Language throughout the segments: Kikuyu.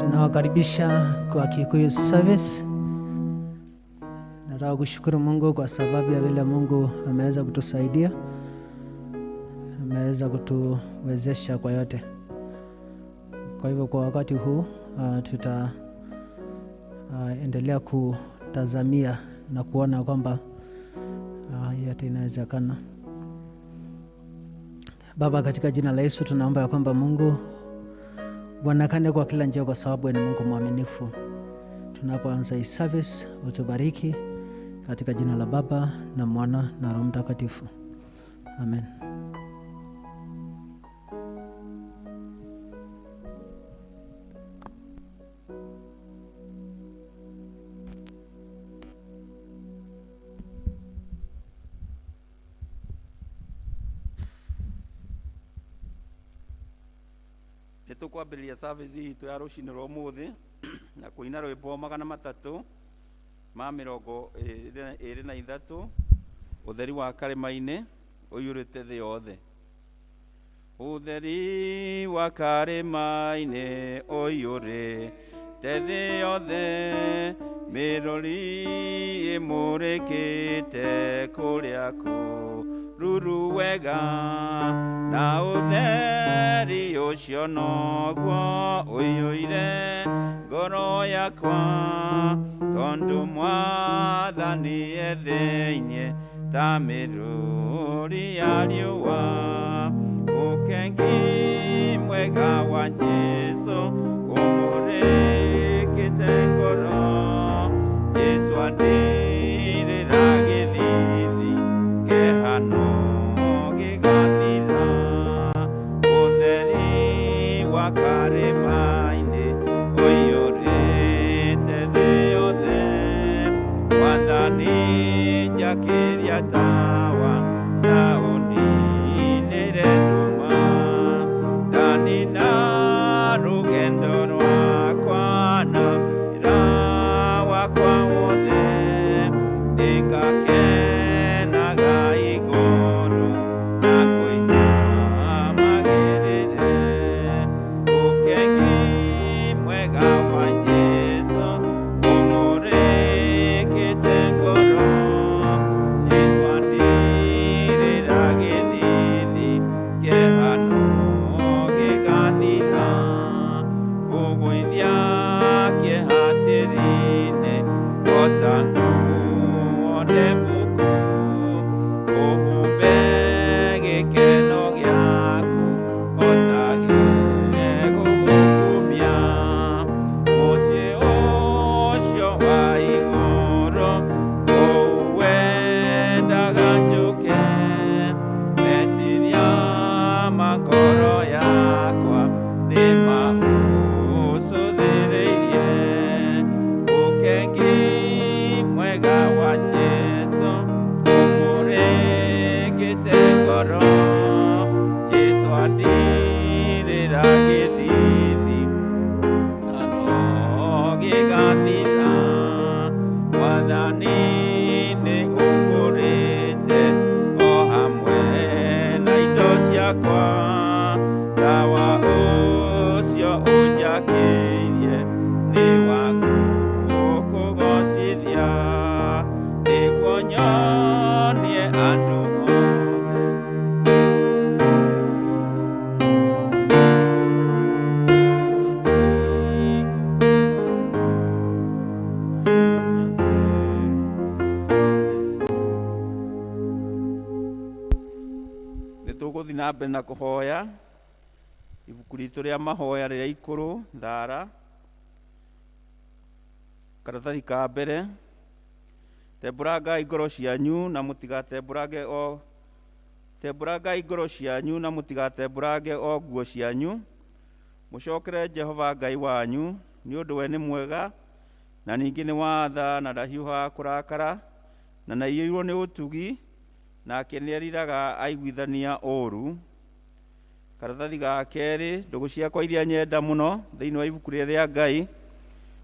Tunawakaribisha kwa Kikuyu service. Nataka kushukuru Mungu kwa sababu ya vile Mungu ameweza kutusaidia, ameweza kutuwezesha kwa yote. Kwa hivyo kwa wakati huu tutaendelea kutazamia na kuona kwamba yote inawezekana. Baba, katika jina la Yesu tunaomba ya kwamba Mungu uonekane kwa kila njia, kwa sababu wewe ni Mungu mwaminifu. Tunapoanza hii service, utubariki katika jina la Baba na Mwana na Roho Mtakatifu, amen. Nĩ tũkwambĩrĩria service itũ ya rũcinĩ rwa ũmũthĩ na kũina rwĩmbo 323, "Ũtheri wa Karĩma-inĩ Ũiyũrĩte Thĩ Yothe". Ũtheri wa karĩma-inĩ ũiyũrĩte thĩ yothe, mĩrũri ĩmũrĩkĩte kũrĩa kũruru wega, na ũtheri ũcio noguo ũiyũire ngoro yakwa, tondũ Mwathani e thĩinĩ ta mĩrũri ya riũa. Ũkengi mwega wa Jesu ũmũrĩkĩte ngoro, Jesu andirĩra gĩthithi kĩhano gĩgathira. Ũtheri wa karĩma-inĩ ũiyũrĩte thĩ yothe, Mwathani njakĩria tawa na ũninĩre nduma, ndanina rũgendo rwakwa na wĩra wakwa wothe, nĩngakenaga igũrũ na kũina magĩrĩre. Ũkengi mwega wa Jesu ũmũrĩkĩte ngoro, Jesu andirĩra gĩthithi kĩhano gĩgathira, ngũgũithia kĩeha tĩri-inĩ ota nguo ndembũku, ũhumbe gĩkeno gĩaku ota gĩgũgũkumia. Mũciĩ ũcio wa igũrũ kũu wendaga njũke, meciria ma ngoro yakwa nĩ maũcũthĩrĩirie. Ũkengi mwega wa Jesu ũmũrĩkĩte ngoro, Jesu andirĩra gĩthithi hano gĩgathira, Mwathani nĩ ũngũrĩte o hamwe na indo ciakwa, tawa ũcio ũnjakĩirie nĩ wa gũkũgocithia, nĩguo nyonie andũ othe. Nĩ tũgũthiĩ na mbere na kũhoya ibuku ritũ rĩa mahoya rĩrĩa ikũrũ thara karatathi ka mbere. Tembũrangai ngoro cianyu na mũtigatembũrange o tembũrangai ngoro cianyu na mũtigatembũrange o nguo cianyu. Mũcokere Jehova Ngai wanyu, nĩ ũndũ we nĩ mwega na ningĩ nĩ watha na ndahiũhaga kũrakara na naiyũirwo nĩ ũtugi, nake nĩeriraga aiguithania ũũru. Karatathi ga kerĩ, ndũgũ ciakwa iria nyenda mũno thĩinĩ wa ibuku rĩrĩa rĩa Ngai,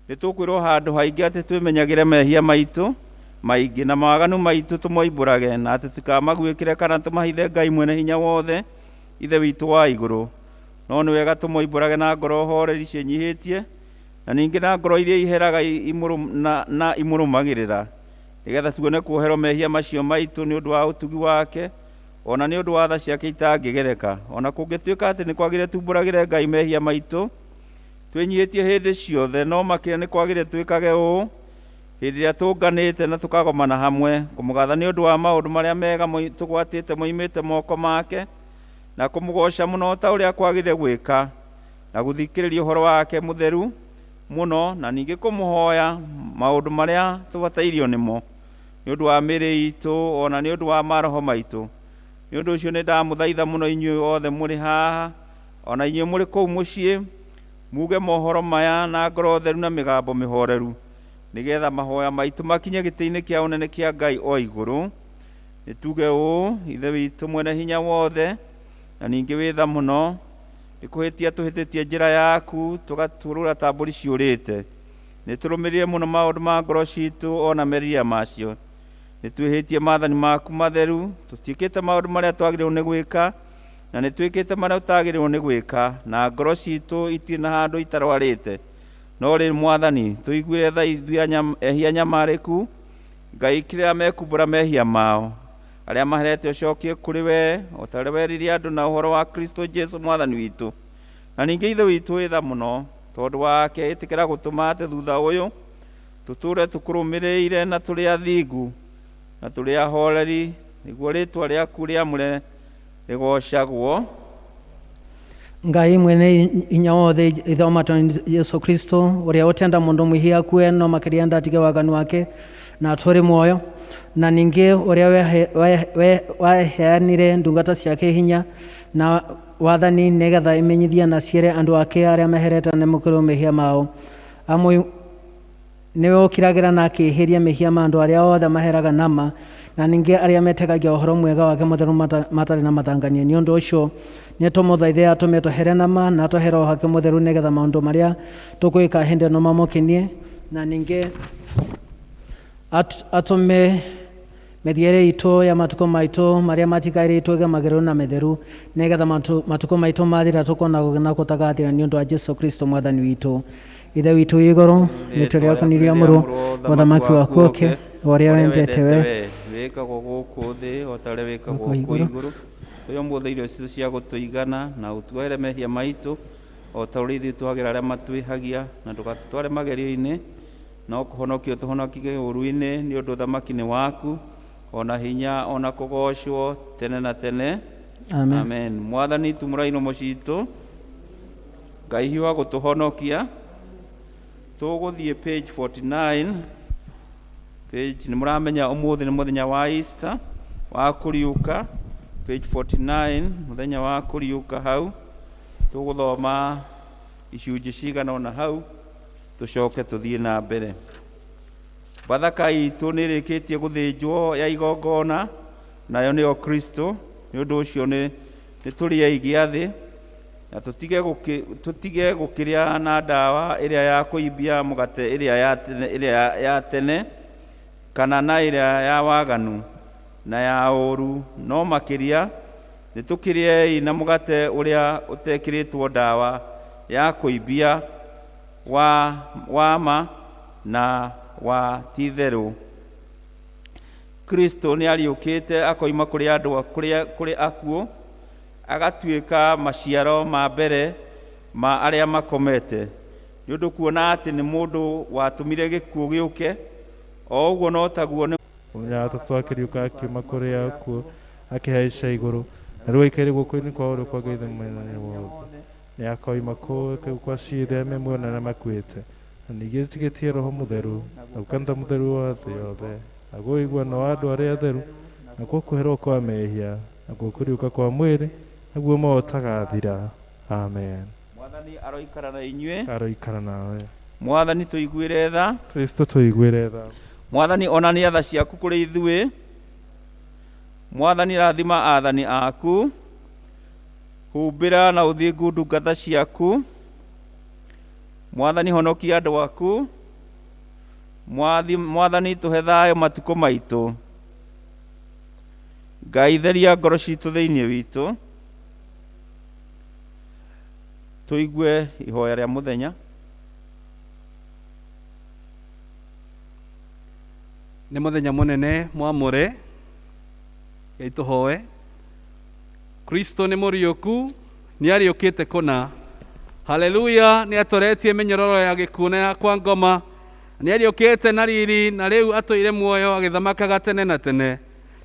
nĩ tũkwĩrwo handũ haingĩ atĩ twĩmenyagĩre mehia maitũ maingĩ na mawaganu maitũ tũmoimbũrage, na atĩ tũtikamaguĩkĩre kana tũmahithe Ngai mwene hinya wothe, Ithe witũ wa igũrũ. No nĩ wega tũmoimbũrage na ngoro horeri ciĩnyihĩtie. Na ningĩ na ngoro iria iheraga na imũrũmagĩrĩra, nĩgetha tuone kuoherwo mehia macio maitũ nĩ ũndũ wa ũtugi wake, ona nĩ ũndũ wa tha ciake itangĩgereka. Ona kũngĩtuĩka atĩ nĩ kwagĩrĩire tumbũragĩre Ngai mehia maitũ twĩnyihĩtie hĩndĩ ciothe, no makĩria nĩ kwagĩrĩire twĩkage ũũ hĩndĩ ĩrĩa tũnganĩte na tũkagomana hamwe, kũmũgatha nĩ ũndũ wa maũndũ marĩa mega tũgwatĩte moimĩte moko make, na kũmũgoca mũno ta ũrĩa kwagĩrĩire gwĩka, na gũthikĩrĩria ũhoro wake mũtheru mũno, na ningĩ kũmũhoya maũndũ marĩa tũbatairio nĩmo nĩ ũndũ wa mĩĩrĩ itũ ona nĩ ũndũ wa maroho maitũ. Nĩ ũndũ ũcio nĩ ndamũthaitha mũno inyuĩ othe mũrĩ haha, ona inyuĩ mũrĩ kũu mũciĩ, muge mohoro maya na ngoro theru na mĩgambo mĩhoreru, nĩgetha mahoya maitũ makinye gĩtĩ-inĩ kĩa ũnene kĩa Ngai o igũrũ. Nĩ tuge ũũ: Ithe witũ mwene hinya wothe, na ningĩ wĩ tha mũno, nĩ kũhĩtia tũhĩtĩtie njĩra yaku, tũgatũrũra ta mbũri ciũrĩte. Nĩ tũrũmĩrĩire mũno maũndũ ma ngoro citũ ona merirĩria macio. Nĩ twĩhĩtie maathani maku matheru, tũtiĩkĩte maũndũ marĩa twagĩrĩirwo nĩ gwĩka, na nĩ twĩkĩte marĩa ũtagĩrĩirwo nĩ gwĩka, na ngoro citũ itirĩ na handũ itarwarĩte. No rĩu Mwathani, tũiguĩre tha ithuĩ ehia nyamarĩku, Ngai kĩrĩa mekumbũra mehia mao, arĩa maherete ũcokie kũrĩ we, o ta ũrĩa werire andũ na ũhoro wa Kristo Jesu Mwathani witũ. Na ningĩ Ithe witũ wĩ tha mũno, tondũ wake ĩtĩkĩra gũtũma atĩ thutha ũyũ tũtũũre tũkũrũmĩrĩire na tũrĩ athingu na tũrĩ ahoreri, nĩguo rĩĩtwa rĩaku rĩamũre rĩgoocagwo. Ngai mwene hinya wothe, Ithe wa Mwathani Yesu Kristo, ũrĩa ũtenda mũndũ mwĩhia akue, no makĩria ndatige waganu wake na atũũre muoyo, na ningĩ ũrĩa waheanire ndungata ciake hinya na wathani nĩgetha imenyithie na ciĩre andũ ake arĩa meherete nĩ mũkĩrwo mehia mao, amwe nĩwe ũkiragĩra na akĩhĩria mehia ma andũ arĩa othe maheraga nama, na ningĩ arĩa metĩkagia ũhoro mwega wake mũtheru matarĩ na mathangania. Nĩ ũndũ ũcio nĩ tũmũthaithe atũme tũhere nama na atũhe Roho wake mũtheru, nĩgetha maũndũ marĩa tũkwĩka hĩndĩ ĩno mamũkenie, na ningĩ atũme mĩthiĩre itũ ya matukũ maitũ marĩa matigaire ituĩke magĩrĩru na mĩtheru, nĩgetha matukũ maitũ mathira tũkona na gũtagathira, nĩ ũndũ wa Jesu Kristo Mwathani witũ. Ithe witũ wĩ igũrũ, rĩĩtwa rĩaku nĩ rĩamũrwo, ũthamaki waku ũke, o ũrĩa wendete we wĩkagwo gũkũ thĩ o ta ũrĩa wĩkagwo gũkũ kũu igũrũ. Igũrũ. Tũhe ũmũthĩ irio citũ cia gũtũigana, na ũtuohere mehia maitũ o ta ũrĩa ithuĩ twagĩra arĩa matwĩhagia, na ndũgatũtware magerio-inĩ, no kũhonokio tũhonokie ũũru-inĩ, nĩ ũndũ ũthamaki nĩ waku, ona hinya, ona kũgoocwo tene na tene. Amen. Amen. Mwathani, tumũra iromo citũ, Ngai hiũha gũtũhonokia. Tũgũthiĩ page 49 page. Nĩ mũramenya ũmũthĩ nĩ mũthenya wa Easter, wa kũriũka. Page 49, mũthenya wa kũriũka. Hau tũgũthoma icunjĩ cigana ũna hau, tũcoke tũthiĩ na mbere. Bathaka itũ nĩ ĩrĩkĩtie gũthĩnjwo ya igongona, nayo nĩyo Kristo. Nĩ ũndũ ũcio nĩ tũrĩei gĩathĩ na tũtige gũkĩrĩa na ndawa ĩrĩa ya kũimbia mũgate ĩrĩa ya tene, ĩrĩa ya tene, kana na ĩrĩa ya waganu na ya ũũru, no makĩria nĩ tũkĩrĩei na mũgate ũrĩa ũtekĩrĩtwo ndawa ya kũimbia, wa ma na wa ti-itherũ. Kristo nĩ ariũkĩte akoima kũrĩ andũ kũrĩ akuũ, agatuĩka maciaro ma mbere ma arĩa makomete. Nĩ ũndũ kuona atĩ nĩ mũndũ watũmire gĩkuũ gĩũke, o ũguo no taguo nĩ Mũthenya wa gatatũ akĩriũka akiuma kũrĩ akuũ, akĩhaica igũrũ, na rĩu aikaire guoko-inĩ kwa ũrĩo kwa Ngai Ithe Mwene wothe. Nĩ akoima kũu kwa ciira arĩa me muoyo na arĩa makuĩte. Na ningĩ ĩtĩkĩtie Roho Mũtheru, na kanitha mũtheru wa thĩ yothe, naguo ũiguano wa andũ arĩa atheru, nakuo kũherwo kwa mehia, nakuo kũriũka kwa mwĩrĩ, naguo muoyo ũtagathira. Amen. Mwathani aroikara na inyuĩ. Aroikara nawe. Mwathani, tũiguĩre tha. Kristo, tũiguĩre tha. Mwathani, onania tha ciaku kũrĩ ithuĩ. Mwathani, rathima aathani aku, humbĩra na ũthingu ndungata ciaku. Mwathani, honokia andũ aku. Mwathani, tũhe thayũ matukũ maitũ. Ngai, theria ngoro citũ thĩinĩ witũ. Tũigue ihoya rĩa mũthenya. Nĩ mũthenya mũnene mwamũre. Ngai tũhoe. Kristo nĩ mũriũku, nĩ ariũkĩte kũna. Haleluya, nĩ atoretie mĩnyororo ya gĩkuũ na ya kwa ngoma. Nĩ ariũkĩte na riri na rĩu atũire muoyo agĩthamakaga tene na tene.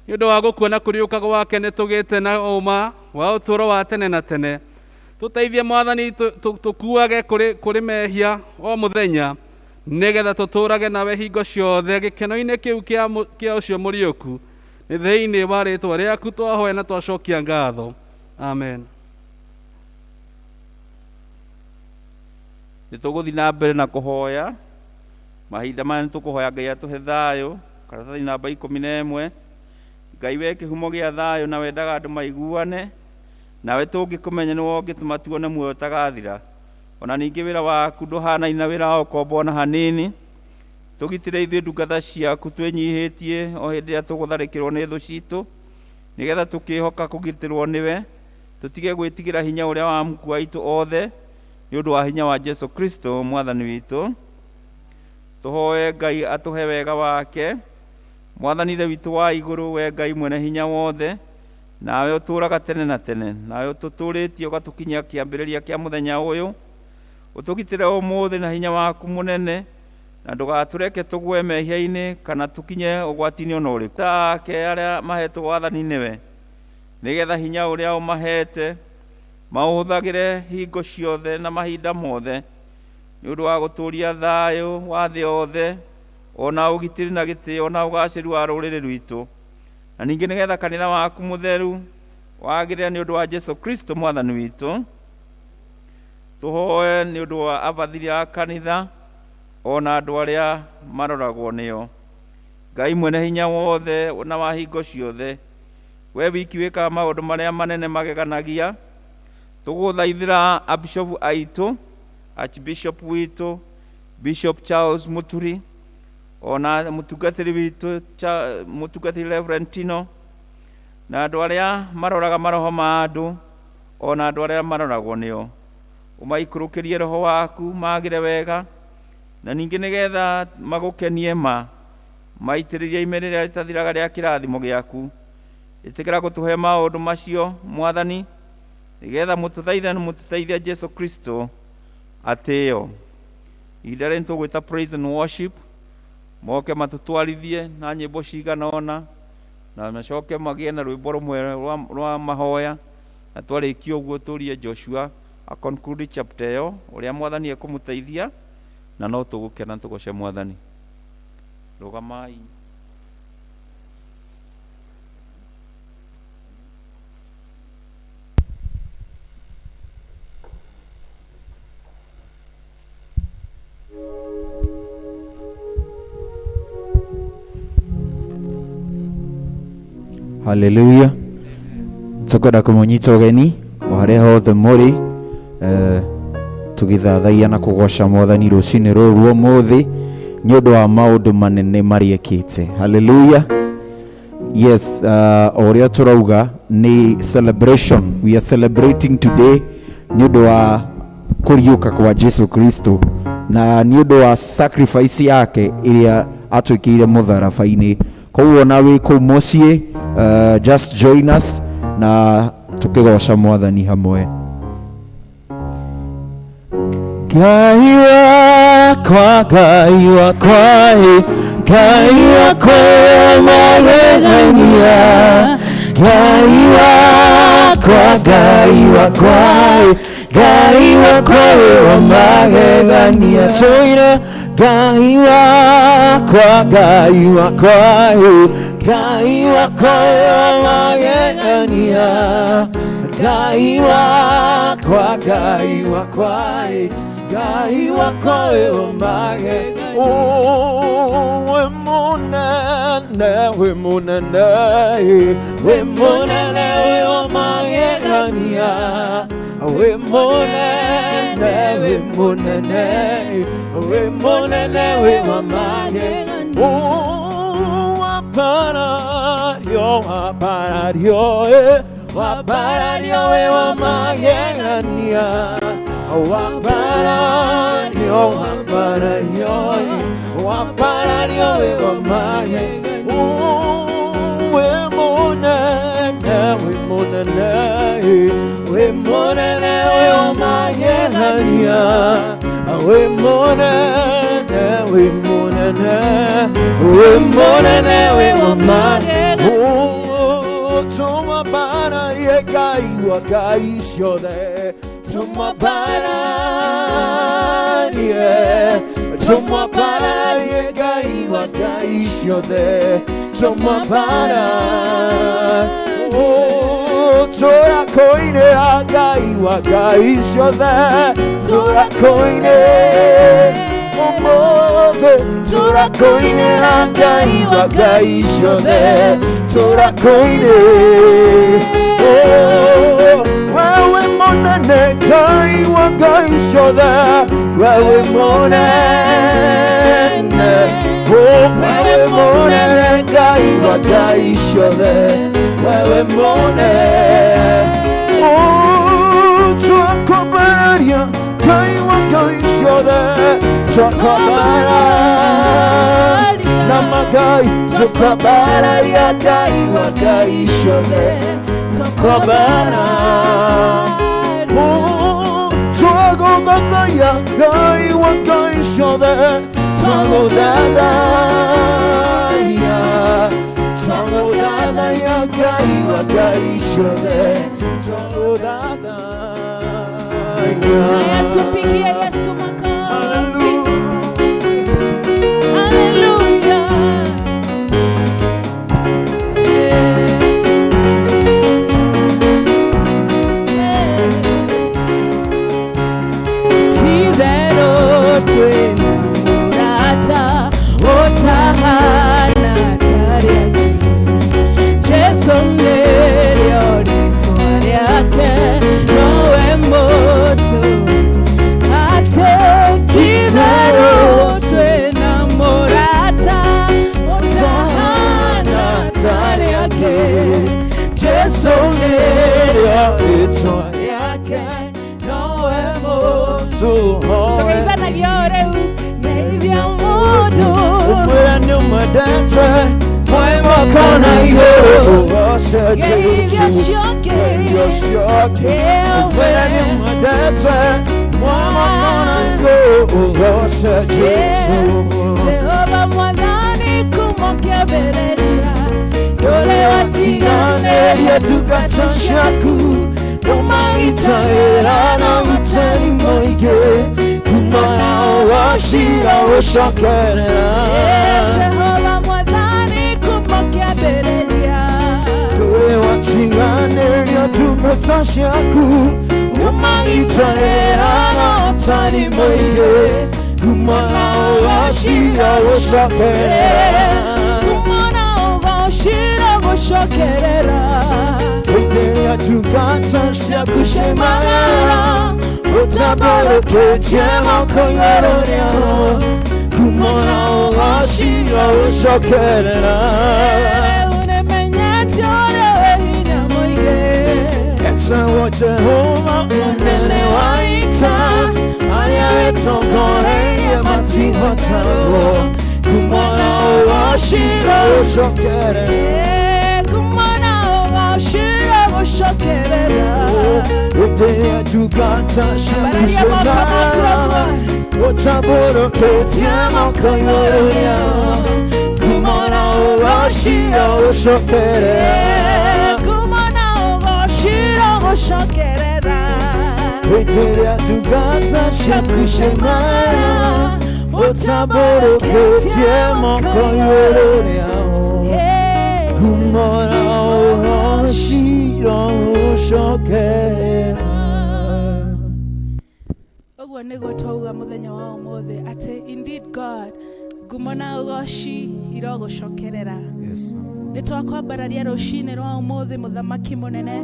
Nĩ ũndũ wa gũkua na kũriũka gwake nĩ tũgĩte na ũma wa ũtũũro wa tene na tene. Tũteithie Mwathani tũkuage kũrĩ mehia o mũthenya nĩgetha tũtũũrage nawe hingo ciothe gĩkeno-inĩ kĩu kĩa ũcio mũriũku. Nĩ thĩinĩ wa rĩtwa rĩaku twahoya na twacokia ngatho. Amen. Nĩ tũgũthiĩ na mbere na kũhoya. Mahinda maya nĩ tũkũhoya Ngai atũhe thayũ. Karatathi namba 11. Ngai we kĩhumo gĩa thayũ na wendaga andũ maiguane. Nawe tũngĩkũmenya nĩwe ũngĩtũma tuone muoyo ũtagathira. Ona ningĩ wĩra waku ndũhanaine na wĩra wa ũkombo ona hanini. Tũgitĩre ithuĩ ndungata ciaku twĩnyihĩtie o hĩndĩ ĩrĩa tũgũtharĩkĩrwo nĩ thũ citũ, nĩgetha tũkĩhoka kũgitĩrwo nĩwe, tũtige gwĩtigĩra hinya ũrĩa wa muku aitũ othe, nĩ ũndũ wa hinya wa Jesu Kristo Mwathani witũ. Tũhoe Ngai atũhe wega wake. Mwathani Ithe witũ wa igũrũ, we Ngai mwene hinya wothe, nawe ũtũũraga tene na tene, nawe ũtũtũũrĩtie ũgatũkinyia kĩambĩrĩria kĩa mũthenya ũyũ. Ũtũgitĩre ũmũthĩ na hinya waku mũnene, na ndũgatũreke tũgwe mehia-inĩ kana tũkinye ũgwati-inĩ ona ũrĩkũ. Take arĩa mahetwo wathani nĩwe, nĩgetha hinya ũrĩa ũmahete maũhũthagĩre hingo ciothe na mahinda mothe, nĩ ũndũ wa gũtũũria thayũ wa thĩ yothe, ona ũgitĩri na gĩtĩo na ũgacĩru wa rũrĩrĩ rwitũ. Na ningĩ nĩgetha kanitha waku mũtheru wagĩrĩre nĩ ũndũ wa Jesu Kristo Mwathani witũ. Tũhoe nĩ ũndũ wa abathiri a kanitha ona andũ arĩa maroragwo nĩo. Ngai mwene hinya wothe na wa hingo ciothe, we wiki wĩkaga maũndũ marĩa manene mageganagia. Tũgũthaithĩra abishopu aitũ, Archbishop witũ, Bishop Charles Muturi, ona mũtungatĩri witũ, mũtungatĩri Reverend Tino, na andũ arĩa maroraga maroho ma andũ, ona andũ arĩa maroragwo nĩo. Ũmaikũrũkĩrie roho waku magĩre wega, na ningĩ nĩgetha magũkenie ma, maitĩrĩrie ime rĩrĩa rĩtathiraga rĩa kĩrathimo gĩaku. Ĩtĩkĩra gũtũhe maũndũ macio Mwathani, nĩgetha mũtũthaithe na mũtũteithie Jesu Kristo atĩo. Ihinda rĩrĩ nĩtũgwĩta praise and worship, moke matũtwarithie na nyĩmbo cigana ũna, na macoke magĩe na rwĩmbo rũmwe rwa mahoya, na twarĩkia ũguo tũrie Joshua a conclude chapter ĩyo ũrĩa Mwathani ekũmũteithia, na no tũgũkena tũgoce Mwathani. Rũgamai. Haleluya. Tukwenda kumunyita ũgeni o harĩa hothe mũrĩ, tũgĩthathaiya na kũgoca Mwathani rũcinĩ rũrũ rwa ũmũthĩ nĩ ũndũ wa maũndũ manene marĩa ekĩte. Haleluya. Yes, o ũrĩa tũrauga nĩ celebration. We are celebrating today nĩ ũndũ wa kũriũka kwa Jesu Kristo na nĩ ũndũ wa sacrifice yake ĩrĩa atwĩkĩire mũtharaba-inĩ. Koguo na wĩ kũu mũciĩ, just join us na tũkĩgoca Mwathani hamwe. Ngai wakwa, Ngai wakwa, Ngai wakwa magegania. Ngai wakwa, Ngai wakwa, Ngai wakwa wa magegania. Tũire Ngai wakwa, Ngai wakwa, Ngai wakwa wa magegania. Ngai wakwa, Ngai wakwa, Ngai wakwa wa magegania. Oh, we munene, we munene, we munene wa magegania. We munene, we munene, we munene wa magegania. Oh, waparario, waparario, waparario wa magegania. Waparario, waparario, waparario Twakwambararia wĩ wa magegania. Wĩ mũnene, wĩ mũnene, wĩ mũnene, wĩ wa magegania. Wĩ mũnene, wĩ mũnene, wĩ mũnene, wĩ wa magegania. Tumabararie Ngai wa ngai ciothe, tumabararie, tumabararie Ngai wa ngai ciothe, tumabara. Oh, tũrakoinĩra Ngai wa ngai ciothe, tũrakoinĩra ũmũthĩ, tũrakoinĩra Ngai wa ngai ciothe, tũrakoinĩra. Oh, wewe mũnene Ngai wa ngai ciothe, wewe mũnene, oh, wewe mũnene Ngai wa ngai ciothe, wewe mũnene. Oh, twakwambararia Ngai wa ngai ciothe, twakwambararia na magai, twakwambararia Ngai wa ngai ciothe, twakwambararia. Oh, twagũthathaiya Ngai wa ngai ciothe, twagũthathaiya, twagũthathaiya Ngai wa ngai ciothe, twagũthathaiya. Haya, tupigie Yesu makofi. Haleluya. Ti-itherũ twĩna mũrata ũtahana ta arĩa angĩ. Jesu nĩrĩo rĩtwa rĩake, nowe mũtũ atĩ ti-itherũ twĩna mũrata ũtahana ta arĩa angĩ. Jesu nĩrĩo rĩtwa rĩake, nowe mũtũ. Tũgeithanagia o rĩu, geithia mũndũ. Ũmwĩre nĩ ũmwendete, maĩ makona igũrũ, ũgoce Geithia Jesu. ũcio ũngĩ. Geithia ũcio ũngĩ. Ũmwĩre nĩ ũmwendete, maĩ makona igũrũ, ũgoce Jesu. Jehova Mwathani kuma kĩambĩrĩria, ndũrĩ Watiganĩria watiganĩria ndungata ciaku, ũmagitagĩra na ũtari mũingĩ, kuma nao wacira gũcokerera. Jehova Mwathani kuma kĩambĩrĩria, Ndũrĩ watiganĩria ndungata ciaku, ũmagitagĩra na ũtari mũingĩ, kuma nao wacira gũcokerera. Kuma nao wacira gũcokerera. Hĩndĩ ndungata ciaku ciaimagara, ũtambũrũkĩtie moko igũrũ rĩao, kuma nao wacira gũcokerera. Rĩu nĩmenyete ũrĩa wĩ hinya mũingĩ. Etagwo Jehova mũnene wa ita, arĩa ĩtongoreirie matihotagwo, kuma nao wacira gũcokerera. Kuma nao wacira gũcokerera. Hĩndĩ ndungata ciaku Bararia moko ciaimagara, ũtambũrũkĩtie moko igũrũ rĩao, kuma nao wacira gũcokerera. Kuma nao wacira gũcokerera. Hĩndĩ ĩrĩa ndungata ciaku ciaimagara, ũtambũrũkĩtie moko igũrũ rĩao, kuma nao wacira gũcokerera. Ũguo nĩguo twauga mũthenya wa ũmũthĩ atĩ indeed God, ngumo na ũgoci irogũcokerera. Nĩ twakwambararia rũcinĩ rwa ũmũthĩ, mũthamaki mũnene,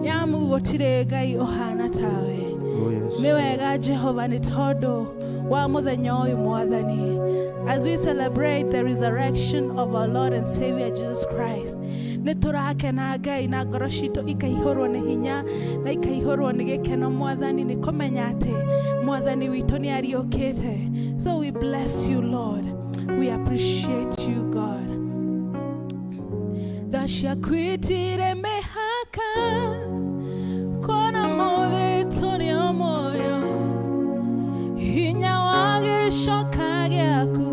nĩamu gũtirĩ Ngai ũhana tawe. Nĩ wega Jehova, nĩ tondũ wa mũthenya ũyũ Mwathani, as we celebrate the resurrection of our Lord and Savior Jesus Christ, nĩ tũrakena Ngai, na ngoro citũ ikaihũrwo nĩ hinya na ikaihũrwo nĩ gĩkeno Mwathani, nĩ kũmenya atĩ Mwathani witũ nĩ ariũkĩte. So we bless you, Lord. We appreciate you, God. Tha ciaku itirĩ mĩhaka, kuona mũthĩ tũrĩ o muoyo, hinya wa gĩcoka gĩaku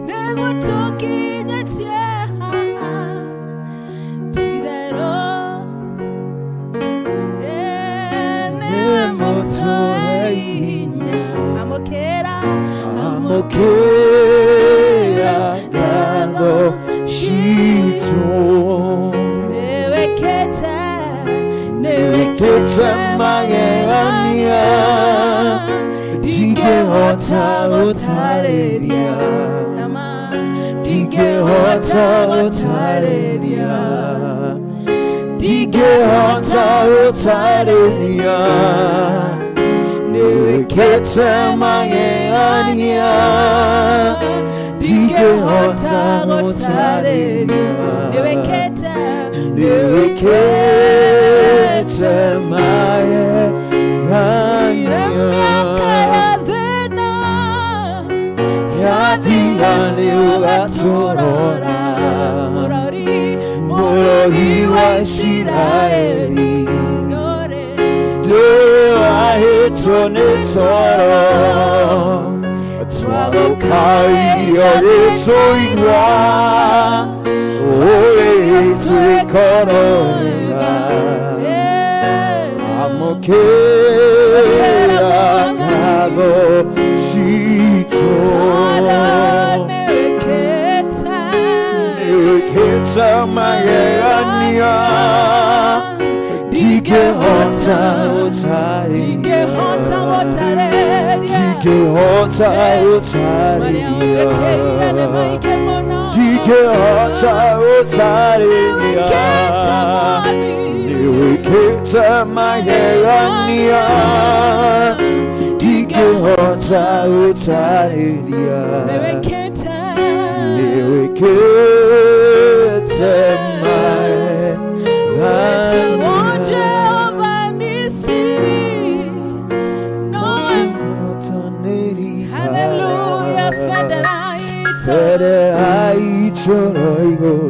nĩguo tũkinyĩtie haha. Ti-itherũ, nĩwe mũtũhe hinya. Amũkĩra, Amũkĩra ngatho citũ. Nĩwĩkĩte, Nĩwĩkĩte magegania, ndingĩhota gũtarĩria. Nama, Ndingĩhota gũtarĩria. Ndingĩhota gũtarĩria. Nĩwĩkĩte magegania, ndingĩhota gũtarĩria. Nĩwĩkĩte, Nĩwĩkĩte magegania. Mĩaka ya thĩna Yathira nĩũgatũrora. Mũrori, Mũrori wa Isiraeli. Ndũrĩ, Ndĩwahĩtwo nĩ toro, twagũkaĩra gĩtũigua, ũgĩtwĩka wega. Amũkĩra ngatho citũ. Nĩwĩkĩte, Nĩwĩkĩte magegania, ndingĩhota gũtarĩria. Ndingĩhota gũtarĩria. Ndingĩhota Marĩa ũnjĩkĩire nĩ gũtarĩria. maingĩ mũno. Ndingĩhota gũtarĩria. Nĩwĩkĩte Mwathi. Nĩwĩkĩte magegania, ndingĩhota gũtarĩria. Nĩwĩkĩte, Nĩwĩkĩte Wĩtagwo magegania. Jehova Nisi. Nowe Hallelujah, Federaito.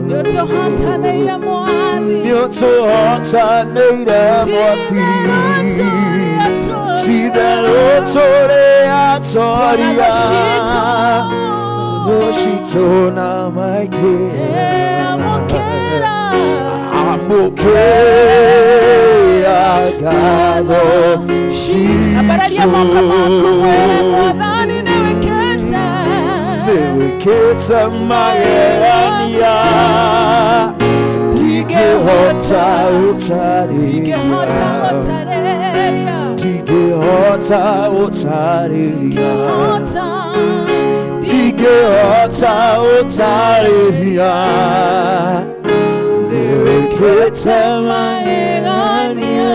Nĩũtũhotanĩire Mwathi. Nĩũtũhotanĩire Mwathi. Ti-itherũ tũrĩ atoria. Thũ citũ na maingĩ. Amũkĩra, Amũkĩra ngatho Ambararia citũ. moko maku mwĩre Mwathani nĩwĩkĩte. Nĩwĩkĩte magegania, ndingĩhota Ndingĩhota gũtarĩria. gũtarĩria. Ndingĩhota gũtarĩria. Ndingĩhota, Ndingĩhota gũtarĩria. Nĩwĩkĩte magegania,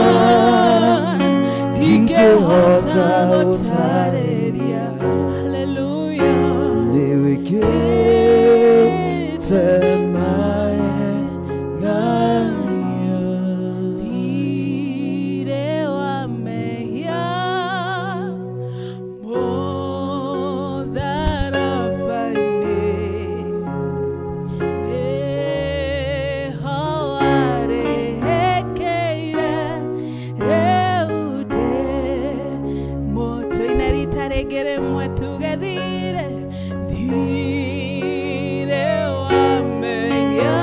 ndingĩhota gũtarĩria. Hallelujah. Nĩwĩkĩte magegania. Thirĩ wa mehia mũtharaba-inĩ, nĩho warĩhĩkĩire, rĩu ndĩ mũtũ-inĩ. Rita rĩngĩ rĩmwe tuge thirĩ, thirĩ wa mehia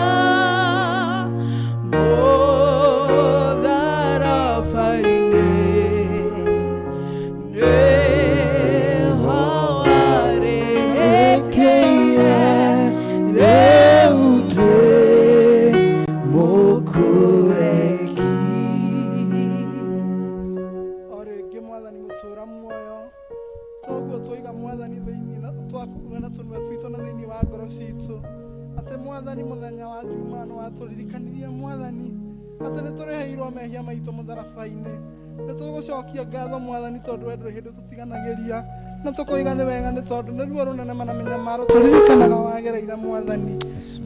mũtharaba-inĩ, nĩho warĩhĩkĩire, Rĩu ndĩ mũkũreki. O rĩngĩ Mwathani mũtũra muoyo, toguo twaiga Mwathani thĩinĩ na twakuga na tũnua twitũ na thĩinĩ wa ngoro citũ atĩ Mwathani mũthenya wa Juma nĩ watũririkanirie Mwathani atĩ nĩ tũrĩhĩirwo mehia maitũ mũtharaba-inĩ. Nĩ tũgũcokia ngatho Mwathani tondũ we ndũrĩ hĩndĩ tũtiganagĩria, na tũkoiga nĩ wega nĩ tondũ nĩ ruo rũnene mana mĩnyamaro tũririkanaga wagereire Mwathani.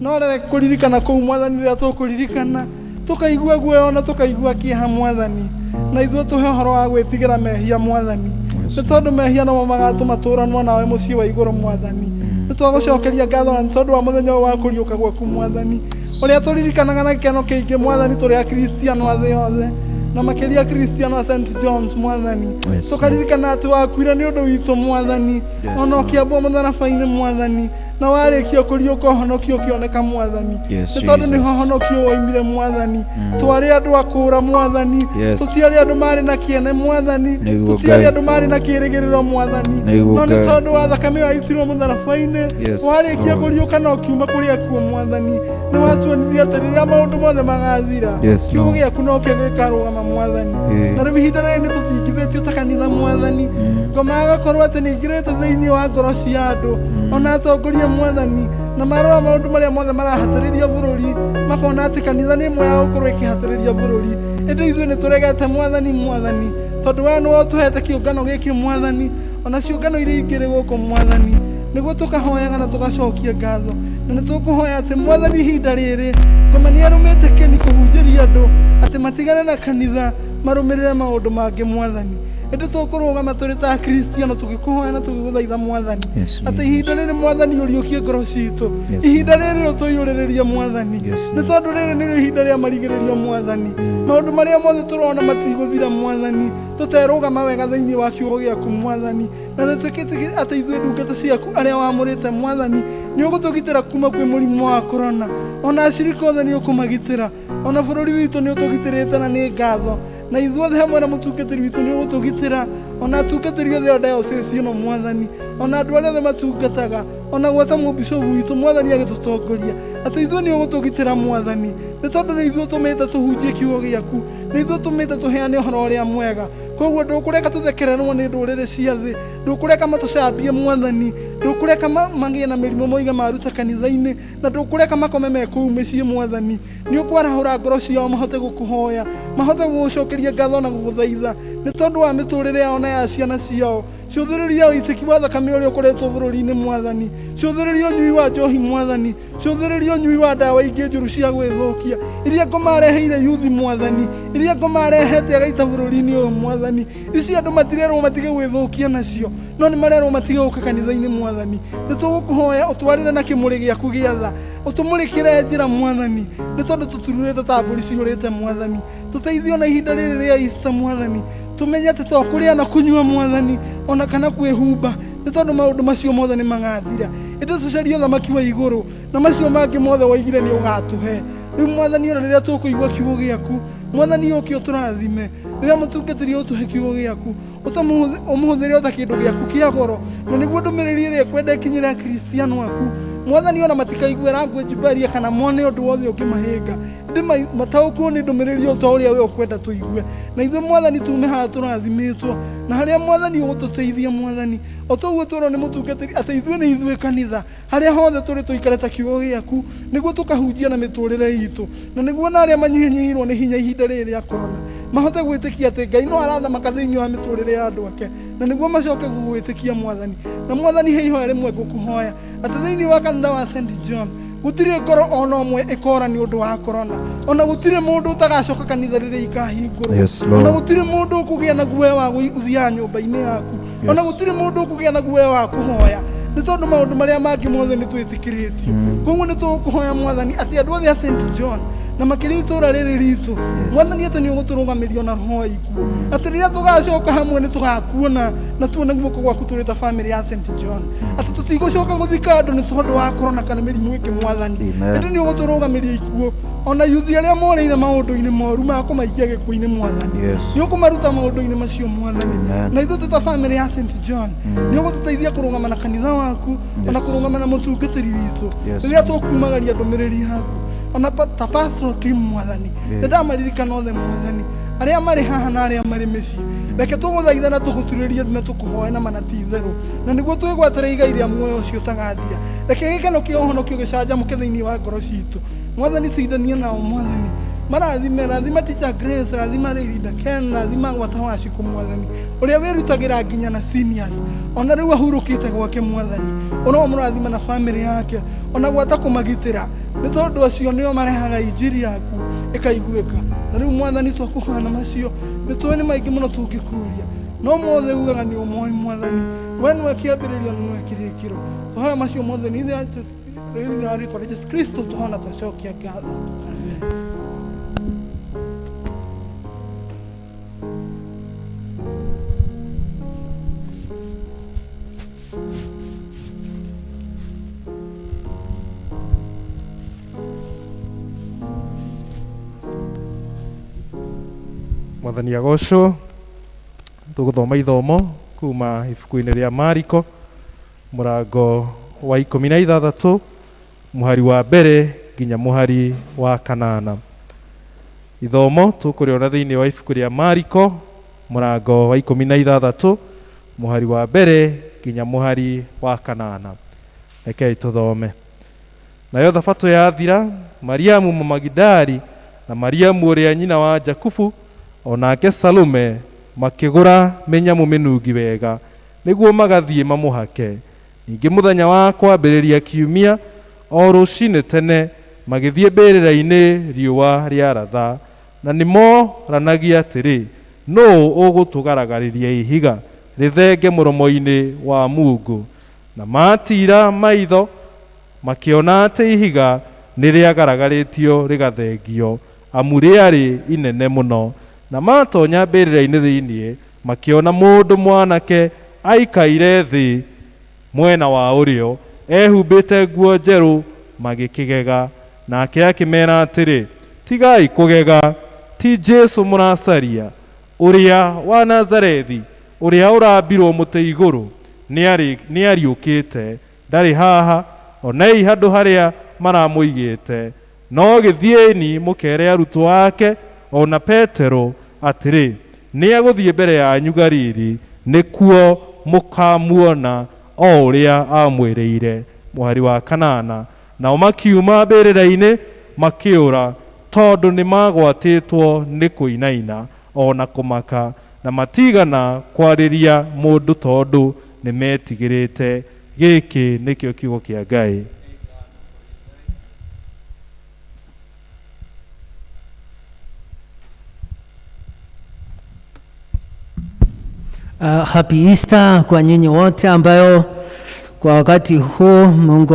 No rĩrĩa kũririkana kũu Mwathani, rĩrĩa tũkũririkana tũkaigua guoya na tũkaigua kĩeha Mwathani, na ithuĩ tũhe ũhoro wa gwĩtigĩra mehia Mwathani. Nĩ tondũ mehia nomo magatũma tũranwo nawe mũciĩ wa igũrũ Mwathani. Nĩ twagũcokeria ngatho na nĩ tondũ wa mũthenya ũyũ wa kũriũka gwaku Mwathani, ũrĩa tũririkanaga na gĩkeno kĩingĩ Mwathani, tũrĩ Akristiano a thĩ yothe na makĩria Akristiano a St John's Mwathani. Yes. Tũkaririkana atĩ wakuire nĩ ũndũ witũ Mwathani, Yes. ona ũkĩambwo mũtharaba-inĩ Mwathani, na warĩkia kũriũka ũhonokio ũkĩoneka Mwathani. Yes, Nĩ tondũ Jesus. nĩho ũhonokio woimire Mwathani. Twarĩ andũ a kũũra Mwathani, Yes. tũtiarĩ andũ marĩ na kĩene Mwathani, Nĩguo tũtiarĩ Ngai. andũ marĩ na kĩĩrĩgĩrĩro Mwathani, Nĩguo no nĩ Ngai. tondũ wa thakame ĩyo yaitirwo mũtharaba-inĩ, Yes, warĩkia Lord. kũriũka na ũkiuma kũrĩ akuũ Mwathani, nĩ watuonirie atĩ rĩrĩa maũndũ mothe magathira, Yes, kiugo Lord. gĩaku nokĩo gĩkarũgama Mwathani. Ĩĩ. Na rĩu ihinda rĩrĩ nĩ tũthingithĩtio ta kanitha Mwathani, ngoma agakorwo atĩ nĩ ingĩrĩte thĩinĩ wa ngoro cia andũ ona atongoria Mwathani, na marora maũndũ marĩa mothe marahatĩrĩria bũrũri, makona atĩ kanitha nĩ ĩmwe ya gũkorwo ĩkĩhatĩrĩria bũrũri. Ĩndĩ ithuĩ nĩ tũregete Mwathani, Mwathani, tondũ we nĩwe ũtũhete kĩũngano gĩkĩ Mwathani, ona ciũngano iria ingĩ rĩ gũkũ Mwathani, nĩguo tũkahoyaga na tũgacokia ngatho. Na nĩ tũkũhoya atĩ Mwathani ihinda rĩrĩ ngoma nĩ arũmĩte kĩni kũhunjĩria andũ atĩ matigane na kanitha marũmĩrĩre maũndũ mangĩ Mwathani. Ĩndĩ tũkũrũgama tũrĩ ta Akristiano tũgĩkũhoya na tũgĩgũthaitha Mwathani, Yes, atĩ ihinda rĩrĩ Mwathani ũriũkie ngoro citũ, Yes, ihinda rĩrĩ ũtũiyũrĩrĩrie Mwathani, Yes, nĩ tondũ rĩrĩ nĩrĩo ihinda rĩa marigĩrĩrio Mwathani. Maũndũ marĩa mothe tũrona matigũthira Mwathani, tũterũgama wega thĩinĩ wa kiugo gĩaku Mwathani, na nĩ twĩkĩte atĩ ithuĩ ndungata ciaku arĩa wamũrĩte Mwathani, nĩ ũgũtũgitĩra kuma kwĩ mũrimũ wa korona, ona acirika othe nĩ ũkũmagitĩra, ona bũrũri witũ nĩ ũtũgitĩrĩte na nĩ ngatho, na ithuothe hamwe na mũtungatĩri witũ nĩ ũgũtũgitĩra, ona atungatĩri othe a diocese ĩno Mwathani, ona andũ arĩa othe matungataga, ona gwata mũbicobu witũ Mwathani agĩtũtongoria, atĩ ithuĩ nĩ ũgũtũgitĩra Mwathani, nĩ tondũ nĩ ithuĩ ũtũmĩte tũhunjie kiugo gĩaku, nĩ ithuĩ ũtũmĩte tũheane ũhoro ũrĩa mwega. Koguo ndũkũreka tũthekererwo nĩ ndũrĩrĩ cia thĩ, ndũkũreka matũcambie Mwathani, ndũkũreka magĩe na mĩrimũ moige maruta kanitha-inĩ, na ndũkũreka makome me kũu mĩciĩ Mwathani. Nĩ ũkwarahũra ngoro ciao mahote gũkũhoya, mahote gũgũcokeria ngatho na gũgũthaitha, nĩ tondũ wa mĩtũrĩre yao na ya ciana ciao. Cũthĩrĩria ũitĩki wa thakame ũrĩa ũkoretwo bũrũri-inĩ Mwathani, cũthĩrĩria ũnyui wa njohi Mwathani, cũthĩrĩria ũnyui wa ndawa ingĩ njũru cia gwĩthũkia iria ngoma areheire yuthi Mwathani, iria ngoma arehete agaita bũrũri-inĩ ũyũ Mwathani. Ici andũ matirerwo matige gwĩthũkia nacio, no nĩ marerwo matige gũka kanitha-inĩ Mwathani. Nĩ tũgũkũhoya ũtwarĩre na kĩmũrĩ gĩaku gĩa tha, ũtũmũrĩkĩre njĩra Mwathani, nĩ tondũ tũtururĩte ta mbũri ciũrĩte Mwathani. Tũteithio na ihinda rĩrĩ rĩa Easter Mwathani, tũmenye atĩ to kũrĩa na kũnyua Mwathani, ona kana kwĩhumba, nĩ tondũ maũndũ macio mothe nĩ magathira. Ĩndĩ tũcarie ũthamaki wa igũrũ, na macio mangĩ mothe waigire nĩ ũgatũhe. Rĩu Mwathani, ona rĩrĩa tũkũigua kiugo gĩaku Mwathani, ũke ũtũrathime. Rĩrĩa mũtungatĩri ũtũhe kiugo gĩaku, ũmũhũthĩre o ta kĩndũ gĩaku kĩa goro, na nĩguo ndũmĩrĩri ĩrĩa ĩkwenda ĩkinyĩre Akristiano aku Mwathani, ona matikaigua language barrier kana mone ũndũ wothe ũngĩmahĩnga, ĩndĩ mataũkwo nĩ ndũmĩrĩri o ta ũrĩa we ũkwenda tũigue. Na ithuĩ Mwathani tume haha tũrathimĩtwo, na harĩa Mwathani ũgũtũteithia Mwathani, o toguo twerwo nĩ mũtungatĩri atĩ ithuĩ nĩ ithuĩ kanitha, harĩa hothe tũrĩ tũikare ta kiugo gĩaku, nĩguo tũkahunjia na mĩtũrĩre itũ, na nĩguo na arĩa manyihanyihĩirwo nĩ hinya ihinda rĩrĩ rĩa korona mahote gwĩtĩkia atĩ Ngai no arathamaka thĩinĩ wa mĩtũrĩre ya andũ ake, na nĩguo macoke gũgwĩtĩkia Mwathani. Na Mwathani, he ihoya rĩmwe ngũkũhoya, atĩ thĩinĩ wa kanitha wa St John gũtirĩ ngoro ona ũmwe ĩkora nĩ ũndũ wa korona, ona gũtirĩ mũndũ ũtagacoka kanitha rĩrĩa ikahingũrwo, Yes, Lord. ona gũtirĩ mũndũ ũkũgĩa na guoya wa gũthiaga nyũmba-inĩ yaku, ona gũtirĩ mũndũ ũkũgĩa na guoya wa kũhoya, nĩ tondũ maũndũ marĩa mangĩ mothe nĩ twĩtĩkĩrĩtio. Koguo nĩ tũgũkũhoya Mwathani atĩ andũ othe a St John na makĩria itũũra rĩrĩ ritũ Mwathani, atĩ nĩ ũgũtũrũgamĩria na roho wa ikuũ, atĩ rĩrĩa tũgacoka hamwe nĩ tũgakuona na tuone guoko gwaku tũrĩ ta famĩlĩ ya St John, atĩ tũtigũcoka gũthika andũ nĩ tondũ wa korona kana mĩrimũ ĩngĩ Mwathani. Amen. Ĩndĩ nĩ ũgũtũrũgamĩria ikuũ, ona yuthi arĩa morĩire maũndũ-inĩ moru ma kũmaikia gĩkuũ-inĩ Mwathani, Yes. nĩ ũkũmaruta maũndũ-inĩ macio Mwathani. Amen. Na ithuĩ twĩ ta famĩlĩ ya St John nĩ ũgũtũteithia kũrũgama na kanitha waku, ona kũrũgama na mũtungatĩri witũ Yes. rĩrĩa tũkumagaria ndũmĩrĩri yaku, ona ta pastoral team Mwathani. Nĩ ndamaririkana othe Mwathani, arĩa marĩ haha na arĩa marĩ mĩciĩ. Reke tũgũthaithe na tũgũturĩrie na tũkũhoe na mana ti itherũ, na nĩguo twĩgwatĩre igai rĩa muoyo ũcio ũtagathira. Reke gĩkeno kĩa ũhonokio gĩcanjamũke thĩinĩ wa ngoro citũ Mwathani. Cindania nao Mwathani, marathime, rathima Teacher Grace, rathima Leader Ken, rathima gwata Wacikũ Mwathani, ũrĩa wĩrutagĩra nginya na seniors, ona rĩu ahurũkĩte gwake Mwathani, ũromũrathima na famĩlĩ yake, ona gwata kũmagitĩra, nĩ tondũ acio nĩo marehaga injiri yaku ĩkaiguĩka. Na rĩu Mwathani, twakũhana macio nĩ tũĩ nĩ maingĩ mũno tũngĩkũria, No mothe ugaga nĩ ũmoĩ Mwathani, we nĩwe kĩambĩrĩria na nĩwe kĩrĩkĩro. Tũhoya macio mothe nĩ thĩinĩ wa rĩtwa rĩa Jesu Kristo tũhona twacokia ngatho. Amen. Mwathani agocwo. Tũgũthoma ithomo kuma ibuku-inĩ rĩa Mariko mũrango wa 16 mũhari wa mbere nginya mũhari wa kanana. Ithomo tũkũrĩona thĩinĩ wa ibuku rĩa Mariko mũrango wa 16 mũhari wa mbere nginya mũhari wa kanana. Rekei tũthome. Nayo thabatũ yathira, Mariamu Mũmagidali na Mariamu ũrĩa nyina wa Jakubu o nake Salome makĩgũra mĩnyamũ mĩnungi wega nĩguo magathiĩ mamũhake. Ningĩ mũthenya wa kwambĩrĩria kiumia o rũcinĩ tene magĩthiĩ mbĩrĩra-inĩ riũa rĩaratha, na nĩmoranagia atĩrĩ, nũũ ũgũtũgaragarĩria ihiga rĩthenge mũromo-inĩ wa mungu? Na maatiira maitho makĩona atĩ ihiga nĩrĩagaragarĩtio rĩgathengio, amu rĩarĩ inene mũno. Na matonya mbĩrĩra-inĩ thĩinĩ makĩona mũndũ mwanake aikaire thĩ mwena wa ũrĩo ehumbĩte nguo njerũ, magĩkĩgega. Nake akĩmera atĩrĩ, tigai kũgega, ti Jesu mũracaria, ũrĩa wa Nazarethi, ũrĩa ũrambirwo mũtĩ igũrũ, nĩariũkĩte, ndarĩ haha, onei handũ harĩa maramũigĩte. No gĩthiĩni mũkere arutwo ake o na Petero atĩrĩ, nĩegũthiĩ mbere yanyu Galili, nĩkuo mũkamuona o ũrĩa amwĩrĩire. Mũhari wa kanana. Nao makiuma mbĩrĩra-inĩ makĩũra, tondũ nĩmagwatĩtwo nĩ kũinaina o na kũmaka, na matigana kwarĩria mũndũ tondũ nĩmetigĩrĩte. Gĩkĩ nĩkĩo kiugo kĩa Ngai. Happy Easter kwa nyinyi wote ambayo kwa wakati huu Mungu